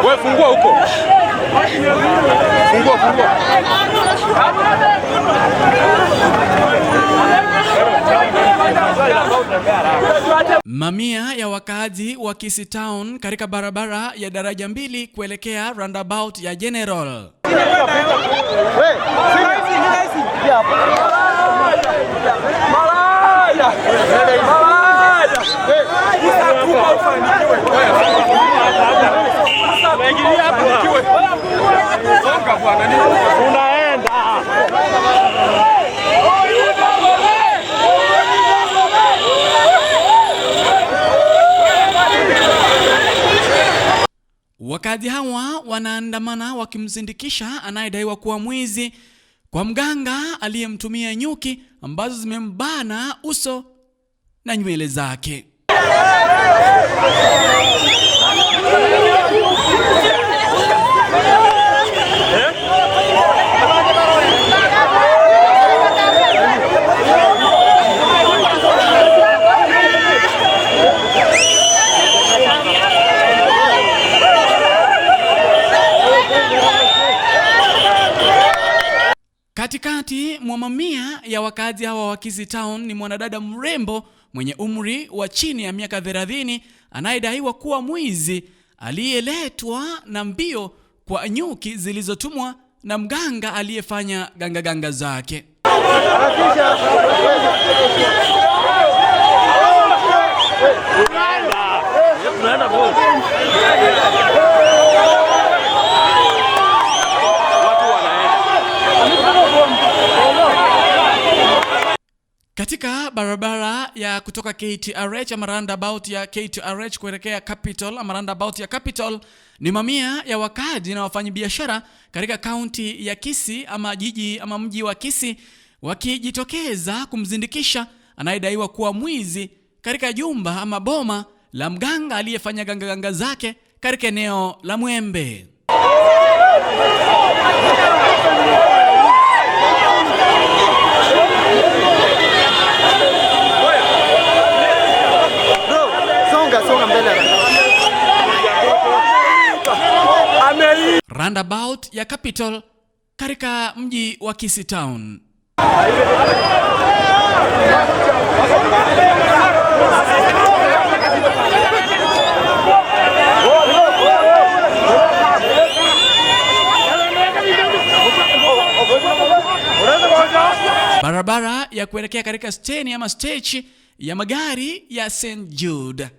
Wewe fungua huko. Fungua, fungua. Mamia ya wakazi wa Kisii Town katika barabara ya daraja mbili kuelekea roundabout ya General. Wakazi hawa wanaandamana wakimsindikisha anayedaiwa kuwa mwizi kwa mganga aliyemtumia nyuki ambazo zimembana uso na nywele zake. Katikati mwa mamia ya wakazi hawa wa Kisii Town ni mwanadada mrembo mwenye umri wa chini ya miaka 30 anayedaiwa kuwa mwizi aliyeletwa na mbio kwa nyuki zilizotumwa na mganga aliyefanya gangaganga zake. Katika barabara ya kutoka KTRH ama roundabout ya KTRH kuelekea Capital ama roundabout ya Capital ni mamia ya wakazi na wafanyabiashara katika kaunti ya Kisii ama jiji ama mji wa Kisii wakijitokeza kumzindikisha anayedaiwa kuwa mwizi katika jumba ama boma la mganga aliyefanya gangaganga zake katika eneo la Mwembe. Roundabout ya Capital katika mji wa Kisii Town. Barabara ya kuelekea katika steni ama stage ya magari ya St Jude.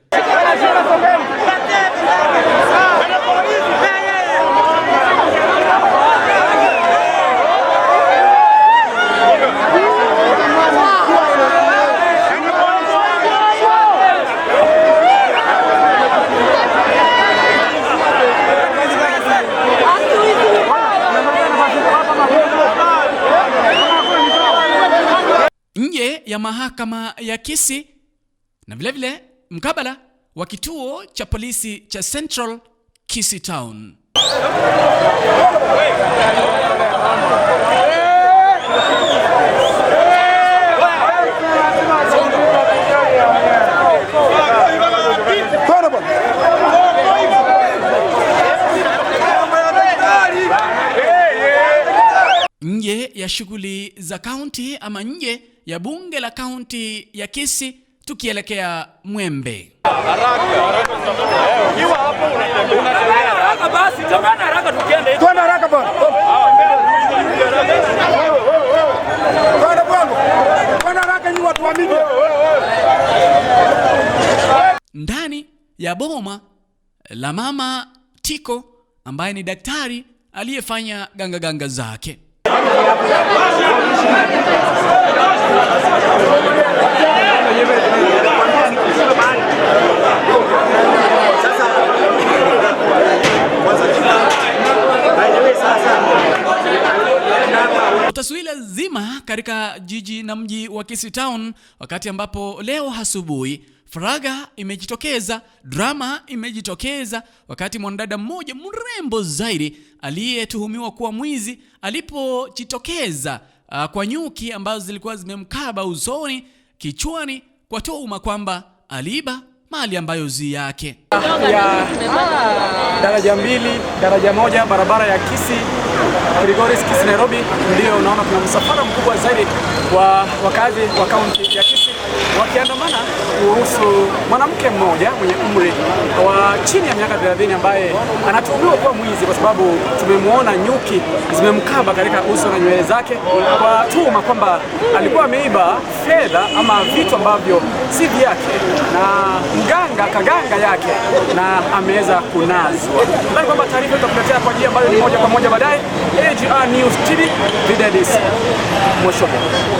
Nje ya mahakama ya Kisii na vilevile mkabala wa kituo cha polisi cha Central Kisii Town. Nje ya shughuli za kaunti ama nje ya bunge la kaunti ya Kisii tukielekea Mwembe. Ndani ya boma la mama Tiko ambaye ni daktari aliyefanya gangaganga zake. Taswira zima katika jiji na mji wa Kisii Town, wakati ambapo leo asubuhi faraga imejitokeza, drama imejitokeza, wakati mwanadada mmoja mrembo zaidi aliyetuhumiwa kuwa mwizi alipojitokeza kwa nyuki ambazo zilikuwa zimemkaba usoni, kichwani, kwa tuhuma kwamba aliiba mali ambayo zi yake. Ya daraja 2, daraja 1, barabara ya Kisii Kilgoris, Kisii Nairobi, ndio unaona kuna msafara mkubwa zaidi wa wakazi wa kaunti ya Kisii wakiandamana kuhusu mwanamke mmoja mwenye umri wa chini ya miaka 30 ambaye anatuhumiwa kuwa mwizi, kwa sababu tumemwona nyuki zimemkaba katika uso na nywele zake, kwa tuhuma kwamba alikuwa ameiba fedha ama vitu ambavyo si vyake na mganga kaganga yake, na ameweza kunazwa. Nadhani kwamba taarifa tutakuletea kwa njia ambayo ni moja kwa moja baadaye. AGR News TV, Fidelis Mwashobo.